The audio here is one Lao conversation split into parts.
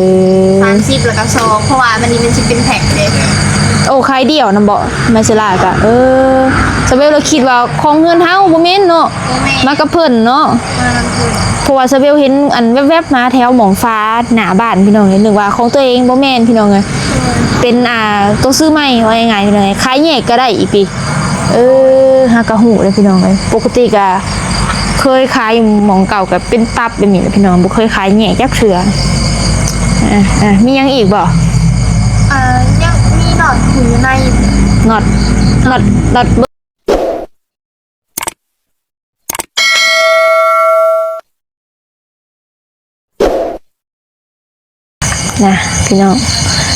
ເອີ ສາມສິບ ແລ້ວກໍຊອງ ເພາະວ່າມັນນີ້ມັນຊິເປັນແພັກເດ້. ໂອ້ ຂາຍດຽວນຳບໍ? ມາເຊລາກະ ເອີ ສະເວວລະຄິດວ່າຂອງເຮືອນເຮົາ ບໍ່ແມ່ນເນາະ? ບໍ່ແມ່ນ ມາກັບເພິ່ນເນາະ? ມານຳເພິ່ນ ເພາະວ່າສະເວວເຫັນອັນແວບໆມາແຖວໝ່ອງຝາໜ້າບ້ານພີ່ນ້ອງເອີຍ ນຶກວ່າຂອງຕົວເອງ ບໍ່ແມ່ນພີ່ນ້ອງເອີຍ. ເອີ ເປັນ ອ່າ ໂຕຊື້ໃໝ່ ວ່າງ່າຍໆພີ່ນ້ອງເອີຍ ຂາຍແຍກກໍໄດ້ອີກຕິ. ເອີ ຫາກະຮູ້ເດ້ພີ່ນ້ອງເອີຍ ປົກກະຕິກະເຄີຍຂາຍຢູ່ໝ່ອງເກົ່າ ກະເປັນຕັບແບບນີ້ແຫຼະພີ່ນ້ອງ ບໍ່ເຄີຍຂາຍແຍກຈັກເທື່ອ. ອາ ອາ ມີຫຍັງອີກບໍ່? ເອີ ຍັງມີໜອດຫູໃນ ໜອດ ໜອດ ໜອດ ນະພີ່ນ້ອງ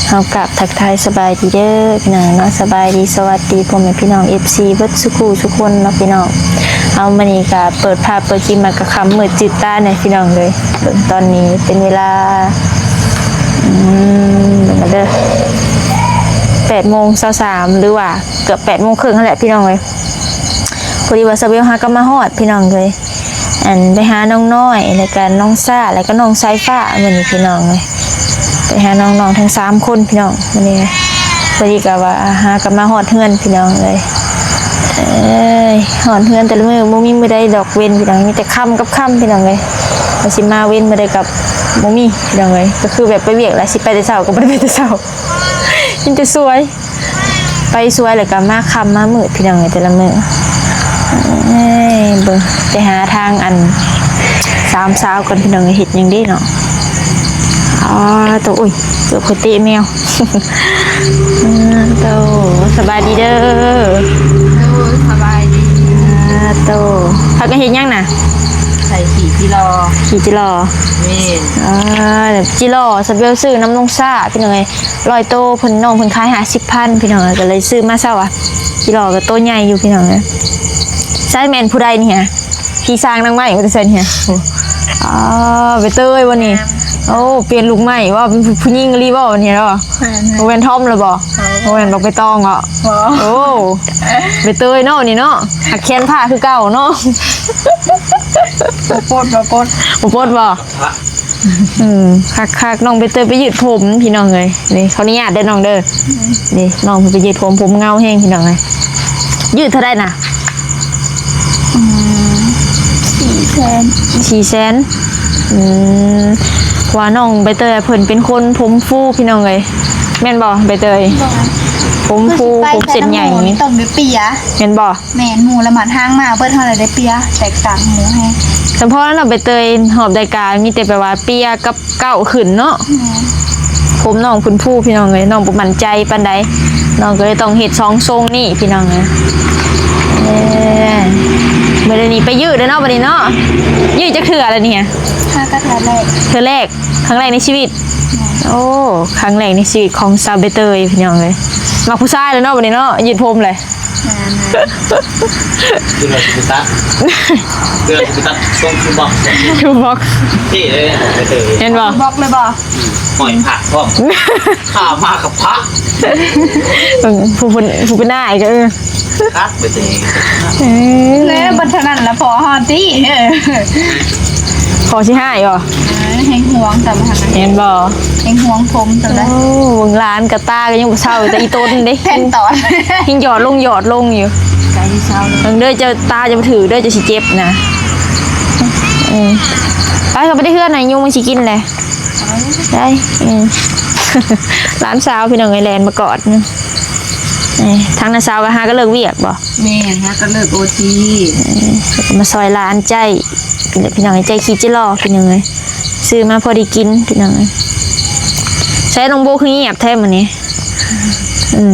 ເຮົາກາບທັກທາຍສະບາຍດີເດີພີ່ນ້ອງເນາະ. ສະບາຍດີ ສະຫວັດດີພໍ່ແມ່ພີ່ນ້ອງ ເອັຟຊີ ເບິດສູ່ຄູ່ສູ່ຄົນເນາະພີ່ນ້ອງ. ເອົາ ມື້ນີ້ກະເປີດພາບເປີດຄລິບມາກະຄ່ຳມືດຈືດຕາແດ່ພີ່ນ້ອງເອີຍ. ເບິ່ງຕອນນີ້ເປັນເວລາ ອືມ ເບິ່ງກັນເດີ ແປດໂມງຊາວສາມ ຫຼືວ່າເກືອບແປດໂມງເຄິ່ງຫັ້ນແຫຼະພີ່ນ້ອງເອີຍ. ພໍດີວ່າສະເວວຫາກໍມາຮອດພີ່ນ້ອງເອີຍ. ອັນ ໄປຫານ້ອງນ້ອຍ ແລ້ວກະນ້ອງຊາ ແລ້ວກະນ້ອງສາຍຟ້າ ມື້ນີ້ພີ່ນ້ອງເອີຍ. ໄປຫານ້ອງໆທັງສາມຄົນພີ່ນ້ອງ ມື້ນີ້ ພໍດີກະວ່າຫາກໍມາຮອດເຮືອນພີ່ນ້ອງເອີຍ. ເອີຍ ຮອດເຮືອນແຕ່ລະມື້ ບໍ່ມີມື້ໃດດອກເວັນພີ່ນ້ອງ ມີແຕ່ຄ່ຳກັບຄ່ຳພີ່ນ້ອງເອີຍ. ວ່າຊິມາເວັນມື້ໃດກໍບໍ່ມີພີ່ນ້ອງເອີຍ. ກໍຄືແບບໄປວຽກແຫຼະ ຊິໄປແຕ່ເຊົ້າກໍບໍ່ໄດ້ໄປແຕ່ເຊົ້າ ມີແຕ່ສວຍ ໄປສວຍແລ້ວກໍມາຄ່ຳມາມືດພີ່ນ້ອງເອີຍ ແຕ່ລະມື້. ເອີຍ ເບິ່ງ ໄປຫາທາງອັນສາມສາວກ່ອນພີ່ນ້ອງເອີຍ ເຮັດຫຍັງເດ້ເນາະ. ອໍ ໂຕ ໂອ້ຍ ເກືອບຂ້ອຍເຕະແມວ. ອາ ໂຕ ສະບາຍດີເດີ. ໂດຍ ສະບາຍດີ. ອາ ໂຕ ພາກັນເຮັດຫຍັງນະ? ໃສ່ຂີ້ຈິລໍ. ຂີ້ຈິລໍ? ແມ່ນ. ອາ ຈິລໍ ສະເບວຊື້ນຳນ້ອງຊາພີ່ນ້ອງເອີຍ. ຮ້ອຍໂຕ ເພິ່ນ ນ້ອງເພິ່ນຂາຍຫ້າສິບພັນພີ່ນ້ອງເອີຍ ກໍເລີຍຊື້ມາເຊົາອະ. ຈີຫຼໍກໍໂຕໃຫຍ່ຢູ່ພີ່ນ້ອງເອີຍ. ໃສແມ່ນຜູ້ໃດນີ້ຫະ? ຜີຊ່າງນາງໄມ້ມາແຕ່ໃສນີ້ຫະ? ອໍ ໄປເຕີຍບໍ່ນີ້? ໂອ້ ປ່ຽນລຸກໃໝ່ບໍ່? ເປັນຜູ້ຍິງອີ່ຫຼີບໍ່ນີ້ເນາະ? ບໍ່ແມ່ນທອມລະບໍ່? ບໍ່ແມ່ນບັກໃບຕອງເນາະ? ໂອ້ ໄປເຕີຍເນາະນີ້ເນາະ. ຫາກແຂນຜ້າຄືເກົ່າເນາະ. ບໍ່ປົດ ບໍ່ປົດ ບໍ່ປົດບໍ່? ອືມ ຄັກໆ ນ້ອງໃບເຕີຍໄປຍືດຜົມພີ່ນ້ອງເອີຍ. ນີ້ ຂໍອະນຸຍາດເດີນ້ອງເດີ. ນີ້ ນ້ອງເພິ່ນໄປຍືດຜົມ ຜົມເງົາແຮງພີ່ນ້ອງເອີຍ. ຍືດເທົ່າໃດນະ? ອືມ ສີ່ແສນ ສີ່ແສນ. ອືມ ເພາະວ່ານ້ອງໃບເຕີຍເພິ່ນເປັນຄົນຜົມຟູພີ່ນ້ອງເອີຍ. ແມ່ນບໍ່ໃບເຕີຍ? ຜົມຟູ ຜົມເສັ້ນໃຫຍ່ ຕ້ອງໄດ້ເປຍ ແມ່ນບໍ່? ແມ່ນ ໝູ່ລະໝາດທາງມາເບິດ ເຮົາລະໄດ້ເປຍ ແຕກຕ່າງໝູ່ແຮງ. ສຳພໍແລ້ວເນາະ ໃບເຕີຍຮອບໃດກະມີແຕ່ແບບວ່າເປຍກັບເກົ້າຂຶ້ນເນາະ. ແມ່ນ ຜົມນ້ອງເພິ່ນຟູພີ່ນ້ອງເອີຍ. ນ້ອງບໍ່ໝັ້ນໃຈປານໃດ ນ້ອງກໍເລີຍຕ້ອງເຮັດສອງຊົງນີ້ພີ່ນ້ອງເອີຍ. ເອີ ມື້ນີ້ໄປຍືດແລ້ວເນາະ ບັດນີ້ເນາະ. ຍືດຈັກເທື່ອແລ້ວນີ້? ຫາກະເທື່ອແລກ ເທື່ອແລກ ຄັ້ງແລກໃນຊີວິດ. ແມ່ນ ໂອ້ ຄັ້ງແລກໃນຊີວິດຂອງສາວໃບເຕີຍພີ່ນ້ອງເອີຍ. ມັກຜູ້ຊາຍແລ້ວເນາະ ບັດນີ້ເນາະ ຍືດຜົມແຫຼະ. ແມ່ນ ຄືວ່າຊິໄປຕັດ ຄືວ່າຊິໄປຕັດຊົງຄືບັອກ ຄືບັອກ ເທ່ເລີຍ ເຫັນບໍ່? ບັອກເລີຍບໍ່? ຫ້ອຍພະພ້ອມ ຂ້າມາກັບພະ. ເອີ ຜູ້ເປັນ ຜູ້ເປັນອ້າຍກໍ ເອີ ຄັກໄປເລີຍ. ເອີ ແລ້ວບັດເທົ່ານັ້ນລະພໍຮອດຕິ. ເອີ ພໍຊິຮ້າຍບໍ່? ເອີ ແຮງຫວງຕຳຫັ້ນນະ ເຫັນບໍ່? ແຮງຫວງຜົມຕຳໃດ. ໂອ້ ເບິ່ງຫຼານກະຕາກໍຍັງບໍ່ເຊົາ ແຕ່ອີ່ຕົນເດ້ ແຜ່ນຕອນ ຍັງຫຍອດລົງຫຍອດລົງຢູ່. ໃກ້ຊິເຊົາ ເບິ່ງເດີ ເຈົ້າຕາຈະບໍ່ຖືກເດີ ເຈົ້າຊິເຈັບນະ. ເອີ ໄປ ເຂົ້າໄປໃນເຮືອນນະ ຍຸງມັນຊິກິນແຫຼະ. ໄດ້ ເອີ ຫຼານສາວພີ່ນ້ອງເອີຍ ແລ່ນມາກອດ. ເອີ ທາງນ້າສາວກໍຫາກໍເລີກວຽກບໍ່? ແມ່ນ ຫາກໍເລີກໂອທີ. ເອີ ມາຊ່ອຍຫຼານໃຈ້ ພີ່ນ້ອງເອີຍ ໃຈ້ຂີ້ຈິຫຼໍພີ່ນ້ອງເອີຍ. ຊື້ມາພໍໄດ້ກິນພີ່ນ້ອງເອີຍ. ໃສນ້ອງໂບຄືງຽບແທ້ມື້ນີ້? ອືມ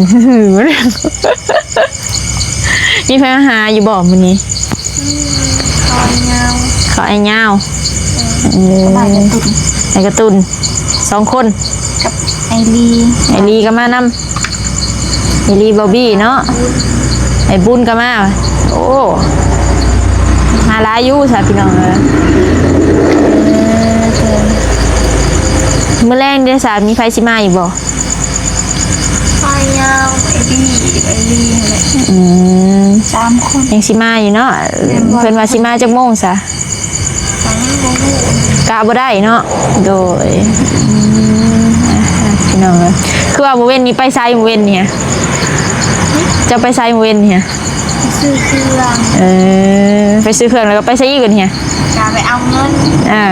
ມີໃຜມາຫາຢູ່ບໍ່ມື້ນີ້? ອືມ ເຂົາອ້າຍຍາວ ເຂົາອ້າຍຍາວ. ເອີ ເອີ ກັບອ້າຍກະຕຸ່ນ ອ້າຍກະຕຸ່ນ ສອງຄົນ ກັບອ້າຍລີ ອ້າຍລີກໍມານຳ. ອີ່ຫຼີ ບອບບີ້ເນາະ ບຸນ ໄອ້ບຸນກໍມາ. ໂອ້ ມາຫຼາຍຢູ່ຊະພີ່ນ້ອງເອີຍ. ເອີ ມື້ແລງເດຊະ ມີໃຜຊິມາອີກບໍ່? ອ້າຍຍາວ ໄອ້ບີ ໄອ້ລີຫັ້ນແຫຼະ. ອືມ ສາມຄົນ ຍັງຊິມາຢູ່ເນາະ. ແມ່ນບໍ່? ເພິ່ນວ່າຊິມາຈັກໂມງຊະ? ສາມ ກະບໍ່ໄດ້ເນາະ. ໂດຍ ອືມ ພີ່ນ້ອງເອີຍ ຄືວ່າມື້ເວັນນີ້ໄປໃສ? ມື້ເວັນນີ້ເຈົ້າໄປໃສ? ມື້ເວັນນີ້ ໄປຊື້ເຄື່ອງ. ເອີ ໄປຊື້ເຄື່ອງ ແລ້ວກໍໄປໃສອີກ? ມື້ນີ້ ກະໄປເອົາເງິນ. ອ່າ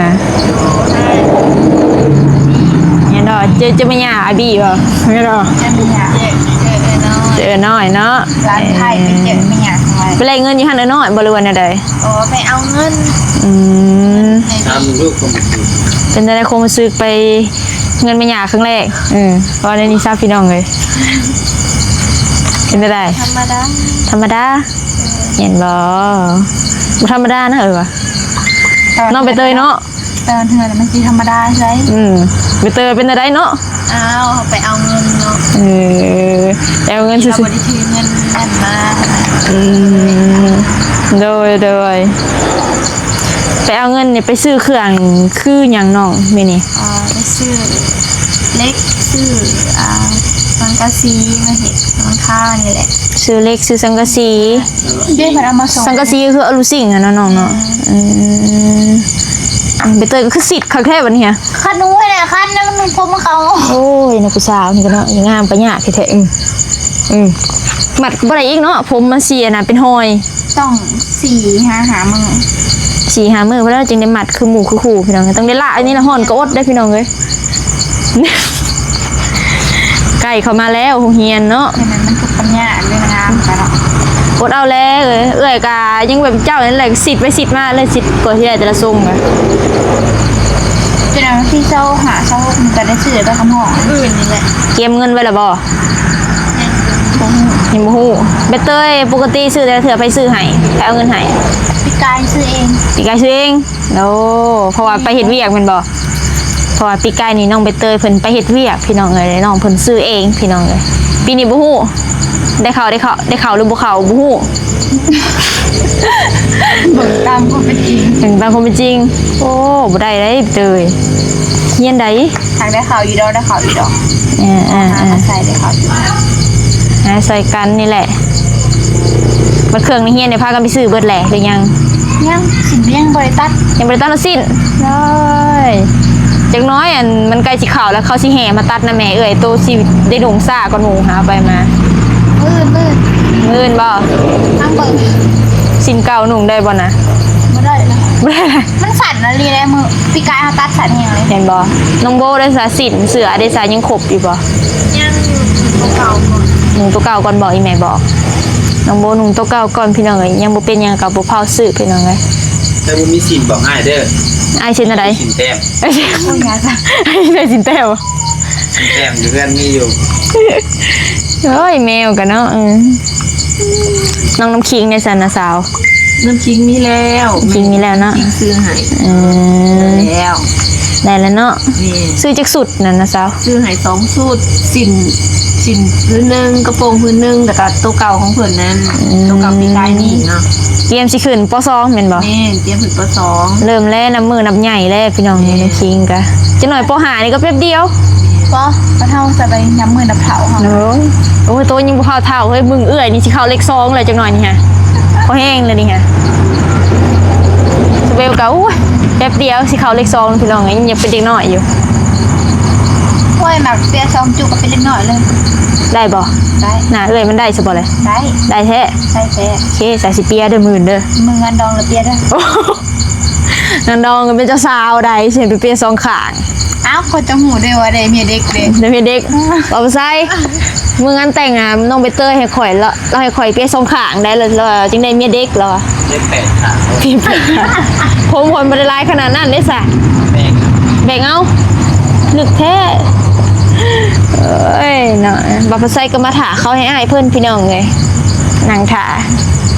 ແມ່ນບໍ່? ເຈີ ເຈີແມ່ຍ່າອາບີບໍ່? ແມ່ນບໍ່? ເຈີແມ່ຍ່າ ເຈີເອື້ອຍນ້ອຍ ເຈີເອື້ອຍນ້ອຍເນາະ. ຫຼານໄທໄປເຈີແມ່ຍ່າ ໄປແລກເງິນຢູ່ຫັ້ນເອື້ອຍນ້ອຍບໍ່ ຫຼືວ່າແນວໃດ? ອໍ ໄປເອົາເງິນ. ອືມ ຖາມລູກຄວາມຮູ້ສຶກ ເປັນຈັ່ງໃດຄວາມຮູ້ສຶກໄປເຮືອນແມ່ຍ່າຄັ້ງແລກ? ເອີ ເວົ້າແນວນີ້ຊະ ພີ່ນ້ອງເອີຍ ເປັນຈັ່ງໃດ? ທຳມະດາ ທຳມະດາ. ເອີ ແມ່ນບໍ່? ບໍ່ທຳມະດານະ ເອີ ວ່າ ນ້ອງໃບເຕີຍເນາະ. ແຕ່ວ່າເທື່ອມັນຊິທຳມະດາໃດ. ອືມ ໄປເຕີເປັນແນວໃດເນາະ? ອ້າວ ໄປເອົາເງິນເນາະ. ເອີ ໄປເອົາເງິນຊື່ໆ ບໍ່ໄດ້ຖືເງິນນັ້ນມາ. ອືມ ໂດຍ ໂດຍ ໄປເອົາເງິນນີ້ໄປຊື້ເຄື່ອງຄືຫຍັງນ້ອງມື້ນີ້? ອ່າ ໄປຊື້ເຫຼັກ ຊື້ ອ່າ ສັງກະສີມາເຮັດຫຼັງຄານີ້ແຫຼະ. ຊື້ເຫຼັກ ຊື້ສັງກະສີ. ເດ້ ເພິ່ນເອົາມາສົ່ງ ສັງກະສີຄືອະລູຊິງຫັ້ນເນາະນ້ອງເນາະ. ອືມ ອືມ ໃບເຕີຍກໍຄືສິດຄັກແທ້ບັດນີ້. ຄັນໜູໃຫ້ແຫຼະ ຄັນແລ້ວມັນຄົມເຂົ້າ. ໂອ້ຍ ເນາະ ຜູ້ສາວນີ້ກໍເນາະ ງາມປະຍາດແທ້ໆ. ອືມ ອືມ ມັດບໍ່ໄດ້ອີກເນາະ ຜົມມັນຊິອັນນັ້ນ ເປັນຮອຍ. ຕ້ອງສີ່ຫາຫ້າມື້ ສີ່ຫ້າມື້ພຸ້ນແລ້ວຈຶ່ງໄດ້ມັດຄືໝູ່ຄືຄູ່ ພີ່ນ້ອງ. ຕ້ອງໄດ້ລະ ອັນນີ້ລະຮ້ອນກໍອົດໄດ້ ພີ່ນ້ອງເອີຍ. ໃກ້ເຂົ້າມາແລ້ວໂຮງຮຽນເນາະ. ແມ່ນ ມັນກໍປັນຍາເລື່ອງງາມໄປເນາະ. ອົດເອົາແຫຼະ ເອື້ອຍກໍຍັງແບບເຈົ້ານັ້ນແຫຼະ ສິດໄປສິດມາເລີຍ ສິດກໍຊິໄດ້ແຕ່ລະຊົງ. ຈົນວັນທີຊາວຫ້າ ຊາວຫົກ ມັນກໍໄດ້ຊື້ໄປຄຳຮ້ອງອື່ນນີ້ແຫຼະ. ກຽມເງິນໄວ້ແລ້ວບໍ່? ຍັງບໍ່ຮູ້ ຍັງບໍ່ຮູ້. ໃບເຕີຍ ປົກກະຕິຊື້ແຕ່ລະເທື່ອໃຜຊື້ໃຫ້? ໃຜເອົາເງິນໃຫ້? ປີກາຍຊື້ເອງ ປີກາຍຊື້ເອງ. ໂອ້ ເພາະວ່າໄປເຮັດວຽກແມ່ນບໍ່? ເພາະວ່າປີກາຍນີ້ນ້ອງໃບເຕີຍເພິ່ນໄປເຮັດວຽກ ພີ່ນ້ອງເອີຍ ນ້ອງເພິ່ນຊື້ເອງ ພີ່ນ້ອງເອີຍ. ປີນີ້ບໍ່ຮູ້ ໄດ້ເຂົ້າ ໄດ້ເຂົ້າ ໄດ້ເຂົ້າຫຼືບໍ່ເຂົ້າບໍ່ຮູ້. ເບິ່ງຕາມຄວາມເປັນຈິງ ເບິ່ງຕາມຄວາມເປັນຈິງ. ໂອ້ ບໍ່ໄດ້ເດ້ເຕີຍ ຮຽນໃດ ຫາກໄດ້ເຂົ້າຢູ່ດອກ ໄດ້ເຂົ້າຢູ່ດອກ. ເອີໆໆ ຫາໃສ່ໄດ້ເຂົ້າຢູ່ ຫາໃສ່ກັນນີ້ແຫຼະ. ບັດເຄື່ອງໃນຮຽນນີ້ພາກັນໄປຊື້ເບິດແຫຼະຫຼືຍັງ? ຍັງ ສິນຍັງບໍ່ໄດ້ຕັດ ຍັງບໍ່ໄດ້ຕັດເອົາສິ້ນ. ໂອ້ຍ ຈັກໜ້ອຍ ອັນ ມັນໃກ້ຊິເຂົ້າແລ້ວ ເຂົາຊິແຫ່ມາຕັດນະແມ່ເອີຍ. ໂຕຊິໄດ້ນຸ່ງຊ້າກວ່າໝູ່ຫາໄປມາ. ມື້ອື່ນ ມື້ອື່ນ ມື້ອື່ນບໍ່? ທາງເບິ່ງ ສິ້ນເກົ່ານຸ່ງໄດ້ບໍ່ນະ? ບໍ່ໄດ້ລະ ບໍ່ໄດ້ລະ. ມັນສັ້ນອີ່ຫຼີແຫຼະ ມື້ປີກາຍເຮົາຕັດສັ້ນແຮງເລີຍ ເຫັນບໍ່? ນ້ອງໂບໄດ້ສາ ສິ້ນເສື້ອໄດ້ສາ ຍັງຄົບຢູ່ບໍ່? ຍັງ ນຸ່ງໂຕເກົ່າກ່ອນ ນຸ່ງໂຕເກົ່າກ່ອນ ບອກອີ່ແມ່ບອກ. ນ້ອງໂບນຸ່ງໂຕເກົ່າກ່ອນ ພີ່ນ້ອງເອີຍ. ຍັງບໍ່ເປັນຫຍັງກໍບໍ່ພາວຊື້ ພີ່ນ້ອງເອີຍ. ແຕ່ບໍ່ມີສິ້ນບອກອ້າຍເດີ ອ້າຍສິ້ນອັນໃດ? ສິ້ນແຕ້ມ. ໂອ້ຍ ຢ່າຊະ ອ້າຍໃສ່ສິ້ນແຕ້ມ. ແອມຢູ່ເຮືອນມີຢູ່. ໂອ້ຍ ແມວກະເນາະ. ເອີ ນ້ອງນ້ຳຄິງເດຊັ້ນນະສາວ? ນ້ຳຄິງມີແລ້ວ ນ້ຳຄິງມີແລ້ວເນາະ ນ້ຳຄິງຊື້ໃຫ້. ເອີ ໄດ້ແລ້ວ ໄດ້ແລ້ວເນາະ. ແມ່ນ ຊື້ຈັກຊຸດນັ້ນນະສາວ? ຊື້ໃຫ້ສອງຊຸດ ສິ້ນ ສິ້ນພື້ນໜຶ່ງ ກະໂປງພື້ນໜຶ່ງ ແລ້ວກະໂຕເກົ່າຂອງເພິ່ນນັ້ນ. ອືມ ໂຕເກົ່າປີກາຍນີ້ເນາະ. ກຽມຊິຂຶ້ນ ປໍສອງ ແມ່ນບໍ່? ແມ່ນ ກຽມຂຶ້ນ ປໍສອງ. ເລີ່ມແລ້ວ ນັບມື້ນັບໃຫຍ່ແລ້ວ ພີ່ນ້ອງ. ແມ່ນ ນ້ຳຄິງກະ ຈັກໜ້ອຍ ປໍຫ້າ ນີ້ກໍແປັບດຽວ. ບໍ່ ປະເຖົ້າສະບາຍ ນັບມື້ນັບເຖົ້າເຮົາ. ໂອ້ຍ ໂອ້ຍ ໂຕຍັງບໍ່ເຖົ້າເຖົ້າເຮີ້ຍ. ມຶງເອື້ອຍນີ້ຊິເຂົ້າເລກສອງແລ້ວ ຈັກໜ້ອຍນີ້ຫະ ພໍແຮງແລ້ວນີ້ຫະ. ສະເບວກະ ໂອ້ຍ ແປັບດຽວຊິເຂົ້າເລກສອງ ພີ່ນ້ອງເອີຍ ຍັງເປັນເດັກນ້ອຍຢູ່. ໂອ້ຍ ມັກເປຍສອງຈຸກກໍເປັນເດັກນ້ອຍເລີຍ. ໄດ້ບໍ່? ໄດ້. ໜ້າເອື້ອຍມັນໄດ້ຊະບໍ່ເລີຍ? ໄດ້ ໄດ້ແທ້ ໄດ້ແທ້. ໂອເຄ ສາຊິເປຍເດີ ໝື່ນເດີ ມື້ງານດອງລະເປຍເດີ. ງານດອງກໍເປັນເຈົ້າສາວໃດ ຊິໃຫ້ໄປເປຍສອງຂ້າງ. ອ້າວ ຂ້ອຍຈະຮູ້ໄດ້ວ່າໄດ້ເມຍເດັກເດ້ ໄດ້ເມຍເດັກ. ເວົ້າບໍ່ໃສ່ ມື້ງານແຕ່ງ ນ້ອງໃບເຕີຍໃຫ້ຂ້ອຍ ລາວໃຫ້ຂ້ອຍເປຍສອງຂ້າງໄດ໋ ລາວ ລາວຈຶ່ງໄດ້ເມຍເດັກ ລາວວ່າ. ເປັຍແປດຂ້າງ ເປັຍແປດຂ້າງ. ຜົມຂ້ອຍບໍ່ໄດ້ຫຼາຍຂະໜາດນັ້ນເດ້ສະ ແບ່ງ ແບ່ງເອົາ. ນຶກແທ້ ເອີຍເນາະ. ບັກພາໄຊກໍມາຖ້າເຂົ້າໃຫ້ອ້າຍເພິ່ນ ພີ່ນ້ອງເອີຍ ນັ່ງຖ້າ.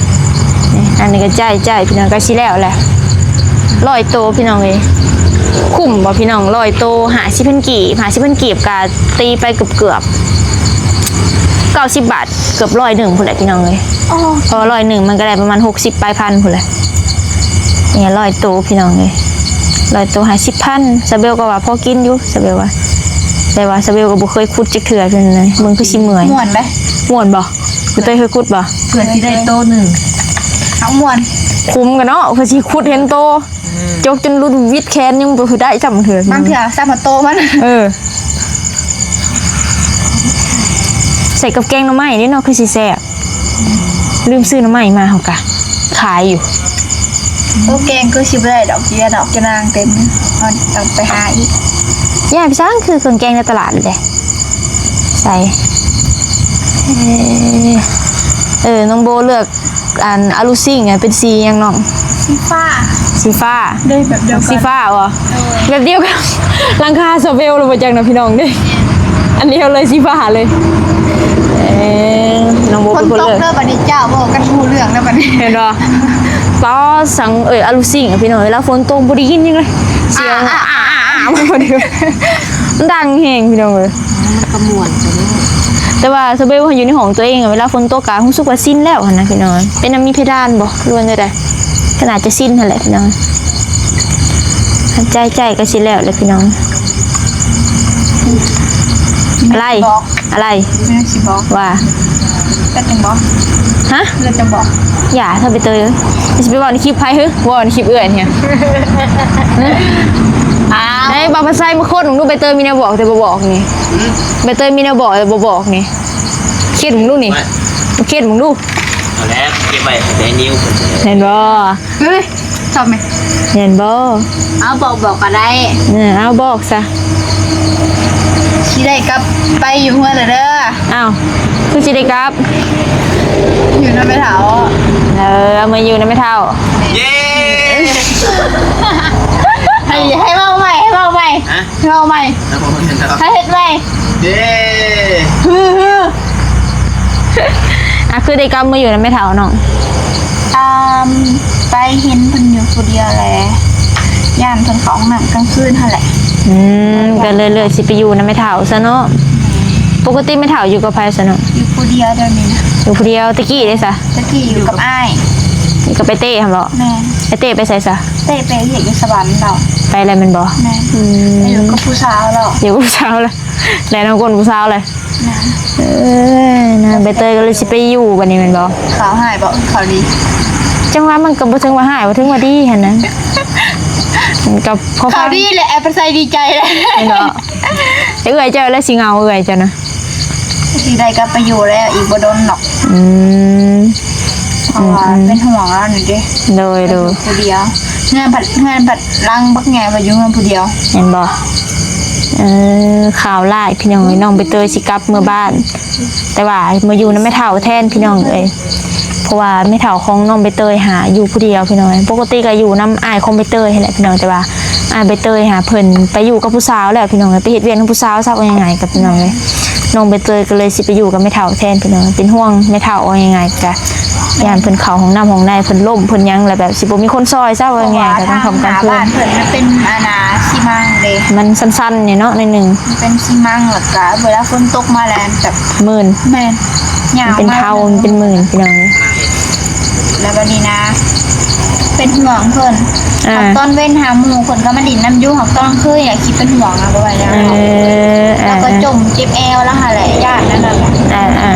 ນີ້ ອັນນີ້ກໍຈ່າຍ ຈ່າຍ ພີ່ນ້ອງ ໃກ້ຊິແລ້ວແຫຼະ. ຮ້ອຍໂຕ ພີ່ນ້ອງເອີຍ ຄຸ້ມບໍ່ ພີ່ນ້ອງ? ຮ້ອຍໂຕ ຫ້າສິບພັນກີບ ຫ້າສິບພັນກີບກໍຕີໄປເກືອບໆ ເກົ້າສິບບາດ ເກືອບຮ້ອຍໜຶ່ງພຸ້ນແຫຼະ ພີ່ນ້ອງເອີຍ. ອໍ ເພາະວ່າຮ້ອຍໜຶ່ງມັນກໍໄດ້ປະມານຫົກສິບປາຍພັນພຸ້ນແຫຼະ. ນີ້ ຮ້ອຍໂຕ ພີ່ນ້ອງເອີຍ ຮ້ອຍໂຕ ຫ້າສິບພັນ. ສາວເບວກໍວ່າພໍກິນຢູ່ ສາວເບວວ່າ ແຕ່ວ່າສາວເບວກໍບໍ່ເຄີຍຂຸດຈັກເທື່ອ ເປັນຈັ່ງໃດ ເບິ່ງຄືຊິເມື່ອຍ. ມ່ວນເດ້ ມ່ວນບໍ່? ຄືເຄີຍຂຸດບໍ່? ເພື່ອຊິໄດ້ໂຕໜຶ່ງ ເອົາ ມ່ວນ ຄຸ້ມກັນເນາະ ເພື່ອຊິຂຸດເຫັນໂຕ. ຈົກຈົນຫຼຸດຫວິດແຂນຍັງບໍ່ໄດ້ຊ້ຳເທື່ອ ບາງເທື່ອຊ້ຳໂຕມັນ ເອີ ໃສ່ກັບແກງໜໍ່ໄມ້ເດ້ເນາະ ຄືຊິແຊບ. ລືມຊື້ໜໍ່ໄມ້ມາ ເຮົາກະຂາຍຢູ່. ໂອ້ ແກງຄືຊິບໍ່ໄດ້ດອກ ເຍຍດອກ ຈະນາງເຕັມ ເຮົາຕ້ອງໄປຫາອີກ. ຢ່າໄປສ້າງ ຄືເຄື່ອງແກງໃນຕະຫຼາດເດ້. ໃສ່ ເອີ ເອີ ນ້ອງໂບເລືອກ ອັນອາລູຊິງ ອັນເປັນສີຫຍັງນ້ອງ? ສີຟ້າ ສີຟ້າ ເດ້ ແບບດຽວກັນ ສີຟ້າບໍ່? ເອີ ແບບດຽວກັນ ຫຼັງຄາສະເວວ ຫຼືບໍ່ຈັກນະພີ່ນ້ອງເດ້ ອັນດຽວເລີຍ ສີຟ້າເລີຍ. ເອີ ນ້ອງໂບເປັນຄົນເລືອກ. ຝົນຕົກເດີບັດນີ້ ເຈົ້າເວົ້າກັນຮູ້ເລື່ອງແລ້ວບັດນີ້ ເຫັນບໍ່? ປ້າ ສັງ ເອີຍ ອາລູຊິງ ພີ່ນ້ອງ ເວລາຝົນຕົກບໍ່ໄດ້ຍິນຫຍັງເລີຍ ສຽງ ອາ ອາ ອາ ອາ ອາ ມັນດັງແຮງພີ່ນ້ອງເອີຍ. ມັນກໍມ່ວນໄປເລີຍ ແຕ່ວ່າສະເບວເຮົາຢູ່ໃນຫ້ອງຕົວເອງ ເວລາຝົນຕົກກະຮູ້ສຶກວ່າຊິນແລ້ວຫັ້ນນະພີ່ນ້ອງ. ເປັນນຳມີເພດານບໍ່ ຫຼືວ່າແນວໃດ? ກໍໜ້າຈະຊິນຫັ້ນແຫຼະພີ່ນ້ອງ. ໃຈໆ ກໍຊິແລ້ວແຫຼະພີ່ນ້ອງ. ອາໄລ? ອາໄລ? ແມ່ຊິບອກ ວ່າ ເລີດຈັງບໍ່? ຮະ? ເລີດຈັງບໍ່? ຢ່າ ຖ້າໃບເຕີຍ ຊິໄປເວົ້າໃນຄລິບໃຜ? ເຮີ ເວົ້າໃນຄລິບເອື້ອຍນີ້. ອ້າວ ໃຫ້ບ່າວພັດໄຊມາຄົ້ນເບິ່ງດູ ໃບເຕີຍມີແນວບອກແຕ່ບໍ່ບອກນີ້. ໃບເຕີຍມີແນວບອກແຕ່ບໍ່ບອກນີ້. ຄຽດເບິ່ງດູນີ້ ຄຽດເບິ່ງດູ. ເອົາແລ້ວ ເກັບໄວ້ໃຫ້ແຕ່ນິ້ວ ເຫັນບໍ່? ເຮີ້ຍ ຊອບໄໝ? ແມ່ນບໍ່? ເອົາ ບອກ ບອກກໍໄດ້. ເອີ ເອົາ ບອກຊະ. ຊິໄດ້ກັບໄປຢູ່ເຮືອນແລ້ວເດີ. ອ້າວ ຄືຊິໄດ້ກັບ? ຢູ່ນຳແມ່ເຖົ້າ. ເອີ ເອົາມາຢູ່ນຳແມ່ເຖົ້າ. ເຢ້ ໃຫ້ ໃຫ້ເວົ້າໃໝ່ ໃຫ້ເວົ້າໃໝ່. ຮະ? ເວົ້າໃໝ່ ໃຫ້ເຮັດໃໝ່. ເດ້ ຮືໆ ອ່ະ ຄືໄດ້ກັບມາຢູ່ນຳແມ່ເຖົ້ານ້ອງ? ອ່າ ໄປເຫັນເພິ່ນຢູ່ຜູ້ດຽວແຫຼະ ຢ້ານເພິ່ນເຂົ້າຫ້ອງນ້ຳກາງຄືນຫັ້ນແຫຼະ. ອືມ ກໍເລີຍເລືອກຊິໄປຢູ່ນຳແມ່ເຖົ້າຊະເນາະ. ແມ່ນ. ປົກກະຕິແມ່ເຖົ້າຢູ່ກັບໃຜຊະນ້ອງ? ຢູ່ຜູ້ດຽວດຽວນີ້ນະ. ຢູ່ຜູ້ດຽວ ແຕ່ກີ້ເດ້ຊະ? ແຕ່ກີ້ຢູ່ກັບອ້າຍ. ຢູ່ກັບໄອ້ເຕ້ຫັ້ນບໍ? ແມ່ນ. ໄອ້ເຕ້ໄປໃສຊະ? ເຕ້ໄປເຮັດວຽກຢູ່ສະຫວັນແລ້ວ. ໄປແລ້ວແມ່ນບໍ? ແມ່ນ. ອືມ ໄປຢູ່ກັບຜູ້ສາວແລ້ວ. ຢູ່ກັບຜູ້ສາວແລ້ວ. ແລ່ນນຳກົ້ນຜູ້ສາວແລ້ວ. ແມ່ນ. ເອີ ນາງໃບເຕີຍກໍເລີຍຊິໄປຢູ່ບັດນີ້ແມ່ນບໍ່? ຂ່າວຮ້າຍບໍ່ ຂ່າວດີ? ຈັ່ງວ່າມັນກໍບໍ່ເຖິງວ່າຮ້າຍ ບໍ່ເຖິງວ່າດີຫັ້ນນະ. ກໍພໍຟັງ ຂ່າວດີແຫຼະ ແອບປະໄຊດີໃຈແຫຼະ ແມ່ນບໍ່? ແຕ່ເອື້ອຍເຈົ້າແລ້ວຊິເຫງົາ ເອື້ອຍເຈົ້ານະ. ຊິໄດ້ກັບໄປຢູ່ແລ້ວ ອີກບໍ່ດົນດອກ. ອືມ ເພາະວ່າ ອືມໆ ເປັນຫ່ວງລາວນີ້ເດ້. ໂດຍໆ ຢູ່ຜູ້ດຽວ ເຮືອນພັດ ເຮືອນພັດຫຼັງບັກໃຫຍ່ ວ່າຢູ່ເຮືອນຜູ້ດຽວ ແມ່ນບໍ່? ເອີ ຂ່າວຮ້າຍພີ່ນ້ອງເອີຍ ນ້ອງໃບເຕີຍຊິກັບເມືອບ້ານ ແຕ່ວ່າມາຢູ່ນຳແມ່ເຖົ້າແທນພີ່ນ້ອງເອີຍ. ເພາະວ່າແມ່ເຖົ້າຂອງນ້ອງໃບເຕີຍຫາຢູ່ຜູ້ດຽວພີ່ນ້ອງເອີຍ. ປົກກະຕິກໍຢູ່ນຳອ້າຍຂອງໃບເຕີຍຫັ້ນແຫຼະພີ່ນ້ອງ ແຕ່ວ່າອ້າຍໃບເຕີຍຫາເພິ່ນໄປຢູ່ກັບຜູ້ສາວແລ້ວພີ່ນ້ອງເອີຍ ໄປເຮັດວຽກນຳຜູ້ສາວຊະ ວ່າງ່າຍໆ ກັບພີ່ນ້ອງເອີຍ. ນ້ອງໃບເຕີຍກໍເລີຍຊິໄປຢູ່ກັບແມ່ເຖົ້າແທນພີ່ນ້ອງ ເປັນຫ່ວງແມ່ເຖົ້າ ວ່າງ່າຍໆ ກະຢ້ານເພິ່ນເຂົ້າຫ້ອງນ້ຳຫ້ອງໃນ ເພິ່ນລົ້ມເພິ່ນຫຍັງ ແລ້ວແບບຊິບໍ່ມີຄົນຊ່ອຍຊະ ວ່າງ່າຍໆ ກະກາງຄ່ຳກາງຄືນ. ເພາະວ່າທາງໜ້າບ້ານເພິ່ນມັນເປັນ ອັນນ່າ ຊີມັງເດ້ ມັນຊັນໆ ແດ່ເນາະ ໜ້ອຍໜຶ່ງ ມັນເປັນຊີມັງ ແລ້ວກະເວລາຝົນຕົກມາແລ້ວແບບ ມື່ນ ແມ່ນ ມັນເປັນເທົາ ມັນເປັນມື່ນພີ່ນ້ອງ. ແລ້ວບັດນີ້ນະ ເປັນຫ່ວງເພິ່ນ ອ່າ ຕອນເວັນຫາໝູ່ເພິ່ນກໍມາຫຼິ້ນນຳຢູ່ ຫາກຕອນຄືນນີ້ຂີ້ເປັນຫ່ວງນະ ບໍ່ໄຫວແລ້ວ. ເອີ ແລ້ວກໍຈົມເຈັບແອວແລ້ວຫັ້ນແຫຼະ ຢ້ານນັ້ນແຫຼະ. ເອີ ເອີ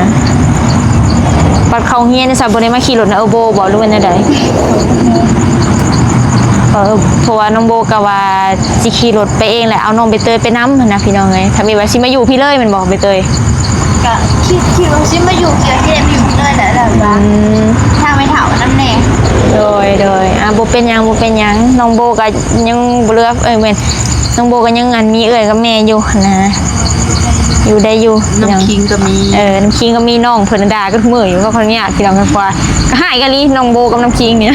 ບັດເຂົ້າໂຮງຮຽນນີ້ຊະ ບໍ່ໄດ້ມາຂີ່ລົດນຳເອື້ອຍໂບບໍ ຫຼືວ່າແນວໃດ? ເອີ ເພາະວ່ານ້ອງໂບກໍວ່າຊິຂີ່ລົດໄປເອງແຫຼະ ເອົານ້ອງໃບເຕີຍໄປນຳຫັ້ນນະ ພີ່ນ້ອງເອີຍ. ຖ້າແມ່ນວ່າຊິມາຢູ່ພີ້ເລີຍແມ່ນບໍ່ໃບເຕີຍ? ກະຄິດ ຄິດວ່າຊິມາຢູ່ ຄິດວ່າຊິໄດ້ມາຢູ່ພີ້ເລີຍແຫຼະ ແລ້ວວ່າ ອືມ ທາງແມ່ເຖົ້ານຳແດ່. ໂດຍ ໂດຍ ອ່າ ບໍ່ເປັນຫຍັງ ບໍ່ເປັນຫຍັງ. ນ້ອງໂບກໍຍັງບໍ່ເຫຼືອ ເອີຍ ແມ່ນ ນ້ອງໂບກໍຍັງ ອັນ ມີເອື້ອຍກັບແມ່ຢູ່ຫັ້ນນະ ຢູ່ໄດ້ຢູ່. ນ້ຳຄິງກໍມີ ເອີ ນ້ຳຄິງກໍມີ. ນ້ອງເພິ່ນດ່າກັນທຸກມື້ຢູ່ ຂໍອະນຸຍາດພີ່ນ້ອງ ເພາະວ່າກໍຮ້າຍກັນອີ່ຫຼີ ນ້ອງໂບກັບນ້ຳຄິງນີ້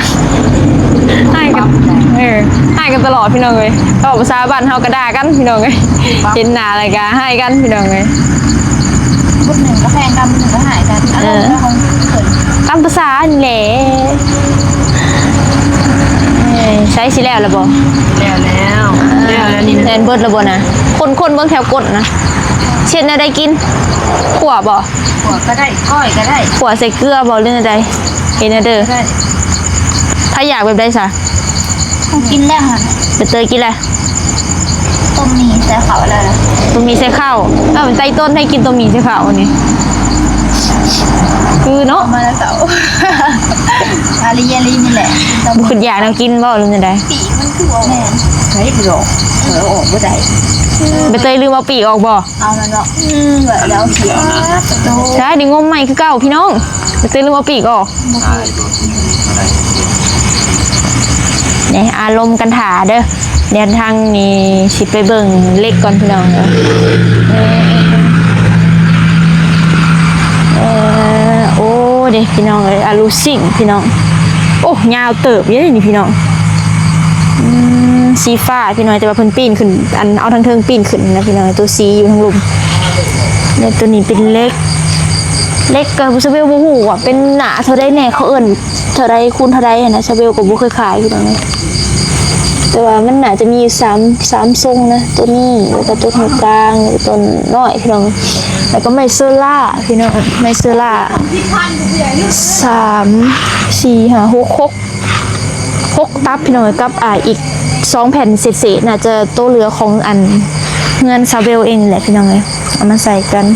ຮ້າຍກັນ ເອີ ຮ້າຍກັນຕະຫຼອດພີ່ນ້ອງເອີຍ. ເວົ້າພາສາບ້ານເຮົາກໍດ່າກັນພີ່ນ້ອງເອີຍ ເຫັນໜ້າແລ້ວກໍຮ້າຍກັນພີ່ນ້ອງເອີຍ. ບຸດໜຶ່ງກໍແພງກັນ ບຸດໜຶ່ງກໍຮ້າຍກັນ ເອີ ອາລົມຂອງເພິ່ນ ຕາມພາສານີ້ແຫຼະ. ເອີ ໃຊ້ຊິແລ້ວແລ້ວບໍ່? ແລ້ວແລ້ວ ອ່າ ແລ້ວແລ້ວນີ້ນະ ແມ່ນເບິດແລ້ວບໍ່ນະ? ຄົນໆເບິ່ງແຖວກົດນະ ເຮັດແນວໃດກິນ? ຂົ້ວບໍ່? ຂົ້ວກໍໄດ້ ກ້ອຍກໍໄດ້. ຂົ້ວໃສ່ເກືອບໍ່ ຫຼືແນວໃດ? ເຮັດແນວເດີ ກໍໄດ້. ໃຜຢາກແບບໃດຊະ? ເຮົາກິນແລ້ວຫັ້ນ ໃບເຕີຍກິນແລ້ວ. ຕົ້ມໝີ່ໃສ່ເຂົ້າແລ້ວ ຕົ້ມໝີ່ໃສ່ເຂົ້າ. ເອີ ໃສ່ຕົ້ນໃຫ້ກິນຕົ້ມໝີ່ໃສ່ເຂົ້ານີ້. ຄືເນາະ ມາແລ້ວເຊົາ ອາລີ ອາລີນີ້ແຫຼະ ບໍ່ຄິດຢາກແນວກິນບໍ່ ຫຼືຈັ່ງໃດ? ປີກມັນຄືອອກ ແມ່ນ ໃຊ້ບໍ່ອອກ ເອີ ອອກບໍ່ໄດ້ ໃບເຕີຍລືມເອົາປີກອອກບໍ່? ເອົາແມ່ນບໍ່? ອືມ ແລ້ວເອົາ ໂອ້ ໃຊ່ ໄດ້ງົມໃໝ່ຄືເກົ່າພີ່ນ້ອງ ແຕ່ລືມເອົາປີກອອກ. ນີ້ ອາລົມກັນຖ້າເດີ ດຽວທາງນີ້ຊິໄປເບິ່ງເຫຼັກກ່ອນພີ່ນ້ອງເອີຍ. ເອີ ໂອ້ ເດ້ພີ່ນ້ອງເອີຍ ອາລູຊິງພີ່ນ້ອງ ໂອ້ ຍາວເຕີບຢູ່ເດ້ນີ້ພີ່ນ້ອງ. ອືມ ສີຟ້າພີ່ນ້ອງ ແຕ່ວ່າເພິ່ນປີ້ນຂຶ້ນ ອັນ ເອົາທາງເທິງປີ້ນຂຶ້ນນະພີ່ນ້ອງ ໂຕສີຢູ່ທາງລຸ່ມ. ແລ້ວໂຕນີ້ເປັນເຫຼັກ ເຫຼັກກໍຊາເວວບໍ່ຮູ້ວ່າເປັນໜ້າເທົ່າໃດແດ່ ເຂົາເອີ້ນເທົ່າໃດຄູນເທົ່າໃດຫັ້ນນະ ຊາເວຍກໍບໍ່ເຄີຍຂາຍພີ່ນ້ອງເອີຍ ແຕ່ວ່າມັນໜ້າຈະມີຢູ່ສາມ ສາມຊົງນະ ໂຕນີ້ ແລ້ວກໍໂຕຕົນກາງ ແລ້ວກໍໂຕນ້ອຍພີ່ນ້ອງ ແລ້ວກໍໄມເຊີລາພີ່ນ້ອງ ໄມເຊີລາ ສາມ ສີ່ ຫ້າ ຫົກ ຫົກ ຫົກຕັບພີ່ນ້ອງເອີຍ ກັບ ອ່າ ອີກສອງແຜ່ນເສດໆ ໜ້າຈະໂຕເຫຼືອຂອງອັນເຮືອນຊາເວວເອງແຫຼະພີ່ນ້ອງເອີຍ ເອົາມາໃສ່ກັນ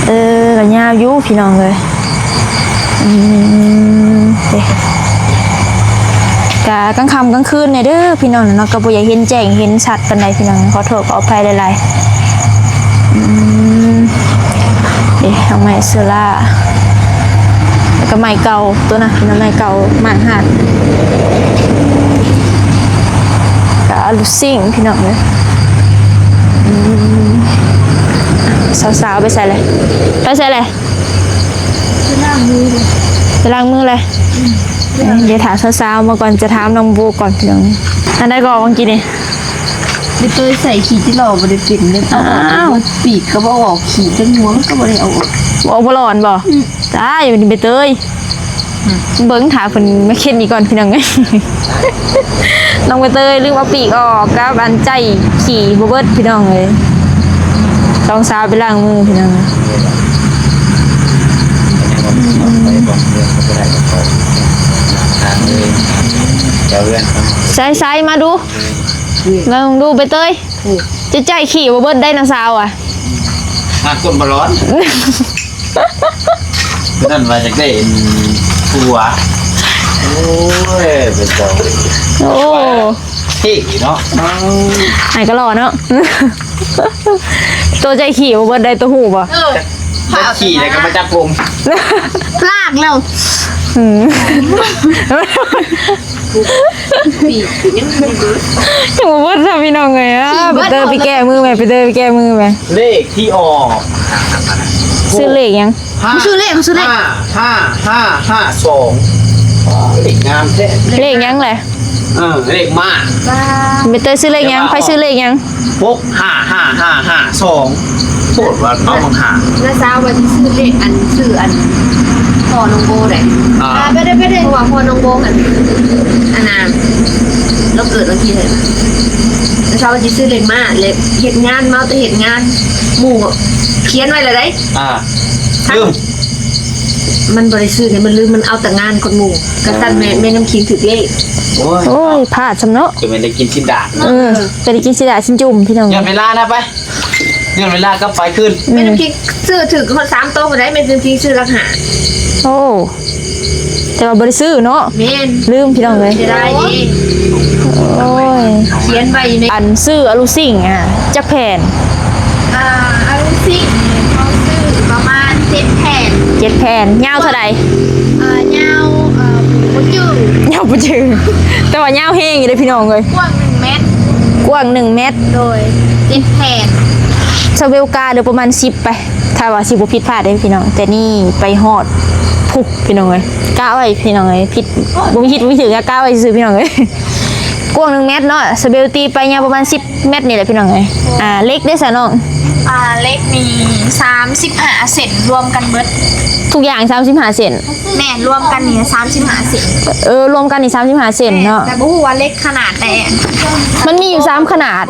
ເອີ ກໍຍາວຢູ່ພີ່ນ້ອງເອີຍ. ອືມ ເດ້ ກະກາງຄ່ຳກາງຄືນແດ່ເດີພີ່ນ້ອງເນາະ ກໍບໍ່ຢາກເຫັນແຈ້ງເຫັນຊັດປານໃດພີ່ນ້ອງ ຂໍໂທດຂໍອະໄພຫຼາຍໆ. ອືມ ເດ້ ດອກໄມ້ເຊີລາ ແລ້ວກໍໄມ້ເກົ່າໂຕນະ ດອກໄມ້ເກົ່າໝາກຫາດ ກໍອາລູຊິງພີ່ນ້ອງເອີຍ. ອືມ ສາວໆ ໄປໃສແຫຼະ ໄປໃສແຫຼະ? ໄປລ້າງມືເລີຍ ໄປລ້າງມືເລີຍ. ອືມ ດຽວຖ້າສາວໆມາກ່ອນ ຈະຖາມນ້ອງໂບກ່ອນພີ່ນ້ອງ. ອັນໃດກໍວ່າກີ້ນີ້ ໄປເຕີຍໃສ່ຂີ້ຈິຫຼໍ່ບໍ່ໄດ້ເປັນເດ້. ອ້າວ ປີກກໍບໍ່ອອກ ຂີ້ຈັກຫົວມັນກໍບໍ່ໄດ້ເອົາອອກ ອອກບໍ່ຫຼອນບໍ່? ອືມ ຕາຍ ຢູ່ນີ້ໃບເຕີຍ. ອືມ ເບິ່ງຖ້າເພິ່ນມາເຄັນອີກກ່ອນພີ່ນ້ອງເອີຍ. ນ້ອງໃບເຕີຍລືມເອົາປີກອອກກັບອັນໃຈຂີ້ບໍ່ເບິດພີ່ນ້ອງເອີຍ. ສອງສາວໄປລ້າງມືພີ່ນ້ອງ. ໃສໆ ມາດູ ມາເບິ່ງດູໃບເຕີຍ ຈະໃຈຂີ້ບໍ່ເບິດໄດ໋ນະສາວອະ. ມາຄົນບໍ່ລອດ ນັ້ນວ່າຈະໄດ້ຜົວ. ໂອ້ຍ ເປັນເຈົ້າ ໂອ້ ເທ່ເນາະ ອ້າຍກໍຫຼໍ່ເນາະ. ໂຕໃຈຂີ້ບໍ່ເບິດໄດ໋ ໂຕຮູ້ບໍ່? ເອີ ຂີ່ແລ້ວກໍມາຈັບຜົມ ລາກແລ້ວ. ອືມ ຍັງບໍ່ເບິດ ຍັງບໍ່ເບິດ ຍັງບໍ່ເບິດຊ້ຳພີ່ນ້ອງເອີຍ. ອ່າ ປີເຕີໄປແກ້ມືແມ່ ປີເຕີໄປແກ້ມືແມ່. ເລກທີ່ອອກ ຊື້ເລກຫຍັງ? ຫາ ຊື້ເລກ ຊື້ເລກ ຫ້າ ຫ້າ ຫ້າ ຫ້າ ສອງ. ເລກງາມແທ້ ເລກຫຍັງແຫຼະ? ເອີ ເລກມ້າ. ປີເຕີຊື້ເລກຫຍັງ? ໃຜຊື້ເລກຫຍັງ? ຫົກຫ້າຫ້າຫ້າຫ້າສອງ. ໂພດວ່າເອົາບັກຫາ ນ້າສາວວ່າຊິຊື້ເລກອັນ ຊື້ອັນພໍ່ນ້ອງໂບໄດ໋. ອ່າ ອ່າ ໄປເດີ ໄປເດີ ເພາະວ່າພໍ່ນ້ອງໂບຫັ້ນ ອັນນ່າ ລາວເກີດວັນທີເທົ່າໃດ ນ້າສາວວ່າຊິຊື້ເລກມ້າ ແລະເຮັດງານ ເມົາແຕ່ເຮັດງານ ໝູ່ຂຽນໄວ້ແລ້ວໄດ໋. ອ່າ ລືມ ມັນບໍ່ໄດ້ຊື້ໃດ໋ ມັນລືມ ມັນເອົາແຕ່ງານກ່ອນໝູ່. ກະຊັ້ນແມ່ ແມ່ນ້ຳຄິງຖືກເລກ. ໂອ້ຍ ໂອ້ຍ ພາດຊ້ຳເນາະ ຈະແມ່ນໄດ້ກິນຊີ້ນດາດ. ເອີ ຈະໄດ້ກິນຊີ້ນດາດຊີ້ນຈຸ່ມພີ່ນ້ອງ. ຍ້ອນເວລານະ ໄປ ຍ້ອນເວລາກັບໄປຄືນ. ແມ່ນ້ຳຄິງຊື້ຖືກຮອດສາມໂຕພຸ້ນໃດ໋ ແມ່ນ້ຳຄິງຊື້ຫຼັກຫ້າ. ໂອ້ ແຕ່ວ່າບໍ່ໄດ້ຊື້ເນາະ. ແມ່ນ ລືມພີ່ນ້ອງເອີຍ ເສຍດາຍເດ້. ໂອ້ຍ ຂຽນໄວ້ຢູ່ໃນ ອັນຊື້ອາລູຊິງ ອ່າ ຈັກແຜ່ນ? ອ່າ ອາລູຊິງນີ້ເຮົາຊື້ປະມານເຈັດແຜ່ນ. ເຈັດແຜ່ນ ຍາວເທົ່າໃດ? ອ່າ ຍາວ ເອີ ບໍ່ຈື່ ຍາວບໍ່ຈື່ ແຕ່ວ່າຍາວແຮງຢູ່ເດ້ພີ່ນ້ອງເອີຍ. ກວ້າງໜຶ່ງແມັດ ກວ້າງໜຶ່ງແມັດ. ໂດຍ ເຈັດແຜ່ນ. ຊາເວວກາເດີປະມານສິບໄປ ຖ້າວ່າຊິບໍ່ຜິດພາດເດ້ພີ່ນ້ອງ. ແຕ່ນີ້ໄປຮອດພຸ້ນພີ່ນ້ອງເອີຍ ກະໄວ້ພີ່ນ້ອງເອີຍ ຜິດ ບໍ່ມີຜິດບໍ່ມີຖືກ ກະໄວ້ຊື່ໆ ພີ່ນ້ອງເອີຍ. ກວ້າງໜຶ່ງແມັດເນາະ ສະເບວຕີໄປຍາວປະມານສິບແມັດນີ້ແຫຼະພີ່ນ້ອງເອີຍ. ອ່າ ເຫຼັກເດ້ຊະນ້ອງ? ອ່າ ເຫຼັກນີ້ສາມສິບຫ້າເຊັນ ລວມກັນເບິດ ທຸກຢ່າງສາມສິບຫ້າເຊັນ. ແມ່ນ ລວມກັນນີ້ສາມສິບຫ້າເຊັນ. ເອີ ລວມກັນນີ້ສາມສິບຫ້າເຊັນເນາະ. ແຕ່ບໍ່ຮູ້ວ່າເຫຼັກຂະໜາດໃດ. ມັນມີຢູ່ສາມຂະໜາດ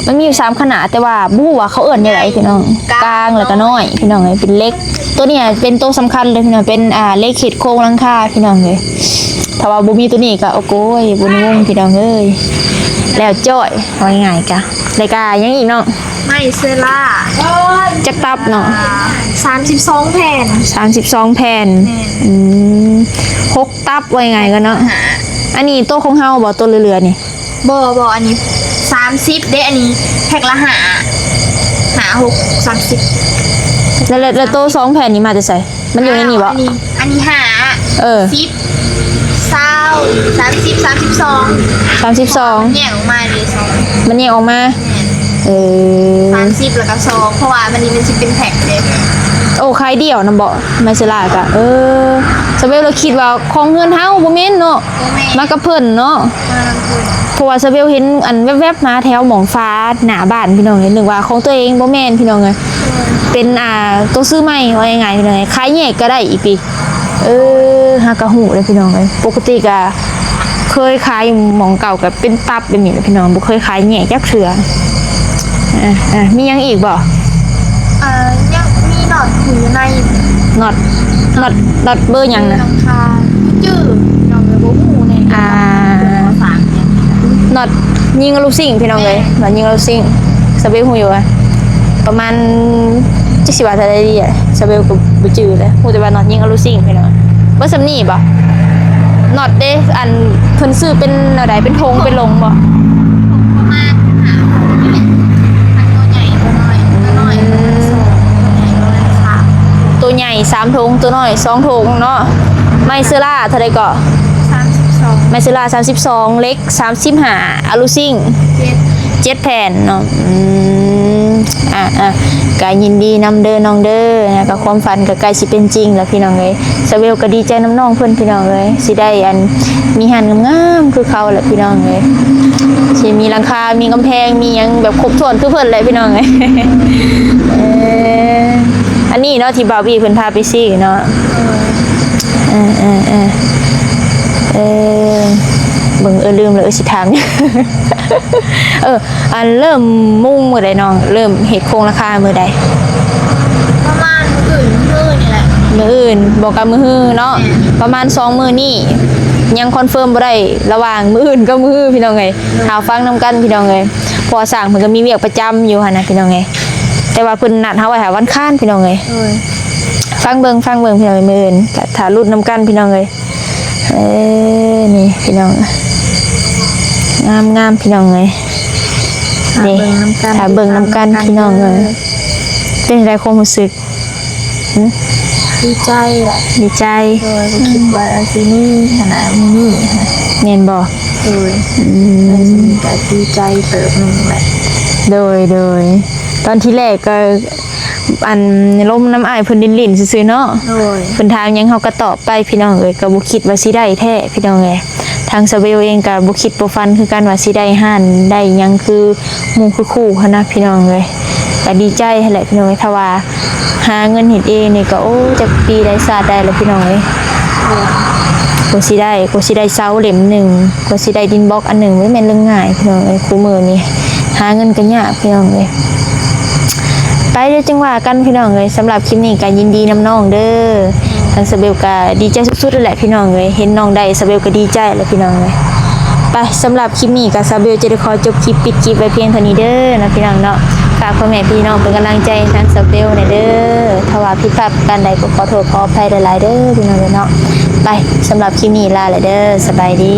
ມັນມີຢູ່ສາມຂະໜາດ ແຕ່ວ່າບໍ່ຮູ້ວ່າເຂົາເອີ້ນແນວໃດພີ່ນ້ອງ. ກາງ ກາງ ແລ້ວກໍນ້ອຍພີ່ນ້ອງເອີຍ. ເປັນເຫຼັກ ໂຕນີ້ເປັນໂຕສຳຄັນເລີຍພີ່ນ້ອງ ເປັນ ອ່າ ເຫຼັກເຮັດໂຄງຫຼັງຄາພີ່ນ້ອງເອີຍ. ຖ້າວ່າບໍ່ມີໂຕນີ້ກໍ ໂອ້ໂກຍ ບຸນວົງພີ່ນ້ອງເອີຍ ແລ້ວຈ້ອຍ ເວົ້າງ່າຍໆ ກະ ແລ້ວກະຫຍັງອີກນ້ອງ? ໄມ້ ໄມເຊີລາ ຈັກຕັບເນາະ? ສາມສິບສອງແຜ່ນ. ສາມສິບສອງແຜ່ນ. ແມ່ນ. ອືມ ຫົກຕັບ ວ່າງ່າຍໆກັນເນາະ. ອັນນີ້ໂຕຂອງເຮົາບໍ່ ໂຕເຫຼືອໆນີ້? ບໍ່ ບໍ່ ອັນນີ້ສາມສິບເດ້ ອັນນີ້ແພັກລະຫ້າ ຫ້າ ຫົກ ສາມສິບ. ແລ້ວ ແລ້ວ ແລ້ວໂຕສອງແຜ່ນນີ້ມາແຕ່ໃສ? ມັນຢູ່ໃນນີ້ບໍ່? ອັນນີ້ ອັນນີ້ຫ້າ ເອີ ສິບ ຊາວ ສາມສິບ ສາມສິບສອງ ສາມສິບສອງ ແຍກອອກມາເດ້ສອງ ມັນແຍກອອກມາ. ແມ່ນ. ເອີ ສາມສິບ ແລ້ວກໍສອງ ເພາະວ່າມັນນີ້ມັນຊິເປັນແພັກເດ້. ໂອ້ ຂາຍດຽວນຳບໍ່ ໄມເຊີລາກະ? ເອີ ສະເວວລະຄິດວ່າຂອງເຮືອນເຮົາ ບໍ່ແມ່ນເນາະ. ບໍ່ແມ່ນ. ມາກັບເພິ່ນເນາະ. ມານຳເພິ່ນ. ເພາະວ່າສະເວວເຫັນອັນແວບໆມາແຖວໝ່ອງຝາໜ້າບ້ານພີ່ນ້ອງເອີຍ ນຶກວ່າຂອງຕົວເອງ. ບໍ່ແມ່ນພີ່ນ້ອງເອີຍ. ເອີ ເປັນ ອ່າ ໂຕຊື້ໃໝ່ ເວົ້າງ່າຍໆພີ່ນ້ອງເອີຍ ຂາຍແຍກກໍໄດ້ອີກຕິ. ເອີ ຫາກະຮູ້ເດ້ພີ່ນ້ອງເອີຍ ປົກກະຕິກະເຄີຍຂາຍໝ່ອງເກົ່າ ກະເປັນຕັບແບບນີ້ແຫຼະພີ່ນ້ອງ ບໍ່ເຄີຍຂາຍແຍກຈັກເທື່ອ. ອ່າ ອ່າ ມີຫຍັງອີກບໍ່? ເອີ ຍັງມີນັອດຢູ່ໃນ ນັອດ ນັອດ ນັອດເບີຫຍັງນະ? ຫຼັງຄາ ຈື່ ພີ່ນ້ອງເອີຍ ບໍ່ຮູ້ແນ່. ອ່າ ນັອດຍິງອະລູຊິງພີ່ນ້ອງເອີຍ. ແມ່ນ. ນັອດຍິງອະລູຊິງ ສະເວວຮູ້ຢູ່ວ່າປະມານ ຈັກຊິວ່າເທົ່າໃດດີອະ ສະເວວກໍບໍ່ຈື່ແລ້ວ ຮູ້ແຕ່ວ່ານັອດຍິງອະລູຊິງພີ່ນ້ອງ. ເບິດສ່ຳນີ້ບໍ່? ນັອດເດ້ ອັນເພິ່ນຊື້ເປັນແນວໃດ ເປັນຖົງເປັນໂຫຼງບໍ່? ປະມານຫ້າຫົກນີ້ແຫຼະ ອັນໂຕໃຫຍ່ ໂຕນ້ອຍ ໂຕນ້ອຍປະມານສອງ ໂຕໃຫຍ່ປະມານສາມ ໂຕໃຫຍ່ສາມຖົງ ໂຕນ້ອຍສອງຖົງເນາະ. ໄມເຊີລາເທົ່າໃດເກາະ? ສາມສິບສອງ. ໄມເຊີລາສາມສິບສອງ ເຫຼັກ ສາມສິບຫ້າ ອາລູຊິງ ເຈັດ ເຈັດແຜ່ນເນາະ. ອືມ ອ່າໆ ກະຍິນດີນຳເດີນ້ອງເດີ ກະຄວາມຝັນກະໃກ້ຊິເປັນຈິງແລ້ວພີ່ນ້ອງເອີຍ. ສະເວວກະດີໃຈນຳນ້ອງເພິ່ນພີ່ນ້ອງເອີຍ ຊິໄດ້ອັນມີຮ້ານງາມໆຄືເຂົາແຫຼະພີ່ນ້ອງເອີຍ ຊິມີຫຼັງຄາ ມີກຳແພງ ມີຫຍັງແບບຄົບຖ້ວນຄືເພິ່ນແຫຼະພີ່ນ້ອງເອີຍ. ເອີ ອັນນີ້ເນາະທີ່ບ່າວບີເພິ່ນພາໄປຊື້ເນາະ. ເອີ ເອີ ເອີ ເອີ ເບິ່ງ ເອີ ລືມແລ້ວ ເອີ ຊິຖາມ ເອີ ອັນເລີ່ມມຸງມື້ໃດນ້ອງ? ເລີ່ມເຮັດໂຄງຫຼັງຄາມື້ໃດ? ປະມານມື້ອື່ນ ມື້ອື່ນນີ້ແຫຼະ. ມື້ອື່ນ ບໍ່ກັບມື້ຮືເນາະ. ແມ່ນ. ປະມານສອງມື້ນີ້ ຍັງຄອນເຟີມບໍ່ໄດ້ ລະຫວ່າງມື້ອື່ນກັບມື້ຮືພີ່ນ້ອງເອີຍ. ຖ້າຟັງນຳກັນພີ່ນ້ອງເອີຍ ເພາະວ່າຊ່າງເພິ່ນກໍມີວຽກປະຈຳຢູ່ຫັ້ນນະພີ່ນ້ອງເອີຍ ແຕ່ວ່າເພິ່ນນັດເຮົາໄວ້ຫາວັນຄານພີ່ນ້ອງເອີຍ. ໂດຍ ຟັງເບິ່ງ ຟັງເບິ່ງພີ່ນ້ອງເອີຍ ມື້ອື່ນກະຖ້າລຸ້ນນຳກັນພີ່ນ້ອງເອີຍ. ເອີ ນີ້ພີ່ນ້ອງ ງາມໆພີ່ນ້ອງເອີຍ. ນີ້ ຖ້າເບິ່ງນຳກັນ ຖ້າເບິ່ງນຳກັນພີ່ນ້ອງເອີຍ. ເປັນໃດຄວາມຮູ້ສຶກ? ຫຶ? ດີໃຈແຫຼະ. ດີໃຈ. ໂດຍ ບໍ່ຄິດວ່າຊິມີຫັ້ນນະ ມື້ນີ້ຫັ້ນ. ແມ່ນບໍ່? ໂດຍ. ອືມ ກະດີໃຈເຕີບໜຶ່ງແຫຼະ. ໂດຍ ໂດຍ. ຕອນທີແລກກໍ ອັນ ລົມນຳອ້າຍເພິ່ນຫຼິ້ນໆຊື່ໆເນາະ. ໂດຍ. ເພິ່ນຖາມຫຍັງເຮົາກໍຕອບໄປພີ່ນ້ອງເອີຍ ກໍບໍ່ຄິດວ່າຊິໄດ້ແທ້ພີ່ນ້ອງເອີຍ. ທາງສະເບວເອງກໍບໍ່ຄິດບໍ່ຝັນຄືກັນວ່າຊິໄດ້ຮ້ານໄດ້ຫຍັງຄືໝູ່ຄືຄູ່ຫັ້ນນະພີ່ນ້ອງເອີຍ. ກໍດີໃຈຫັ້ນແຫຼະພີ່ນ້ອງເອີຍ ຖ້າວ່າຫາເງິນເຮັດເອງນີ້ກໍ ໂອ້ ຈັກປີໃດຊາດໃດລະພີ່ນ້ອງເອີຍ. ໂດຍ. ກວ່າຊິໄດ້ ກວ່າຊິໄດ້ເສົາເຫຼັ້ມໜຶ່ງ ກວ່າຊິໄດ້ດິນບລັອກອັນໜຶ່ງ ບໍ່ແມ່ນເລື່ອງງ່າຍພີ່ນ້ອງເອີຍ. ຄູ່ມື້ນີ້ຫາເງິນກໍຍາກພີ່ນ້ອງເອີຍ. ໄປ ດຽວຈຶ່ງວ່າກັນພີ່ນ້ອງເອີຍ. ສຳລັບຄລິບນີ້ກໍຍິນດີນຳນ້ອງເດີ. ທາງສະເບວກໍດີໃຈສຸດໆແຫຼະພີ່ນ້ອງເອີຍ. ເຫັນນ້ອງໄດ້ ສະເບວກໍດີໃຈແຫຼະພີ່ນ້ອງເອີຍ. ໄປ ສຳລັບຄລິບນີ້ກໍສະເບວຈະໄດ້ຂໍຈົບຄລິບ ປິດຄລິບໄວ້ພຽງເທົ່ານີ້ເດີເນາະພີ່ນ້ອງເນາະ. ຝາກພໍ່ແມ່ພີ່ນ້ອງເປັນກຳລັງໃຈໃຫ້ທາງສະເບວແດ່ເດີ. ຖ້າວ່າຜິດພາດປະການໃດກໍຂໍໂທດຂໍອະໄພຫຼາຍໆເດີພີ່ນ້ອງເດີເນາະ. ໄປ ສຳລັບຄລິບນີ້ລາແຫຼະເດີ. ສະບາຍດີ.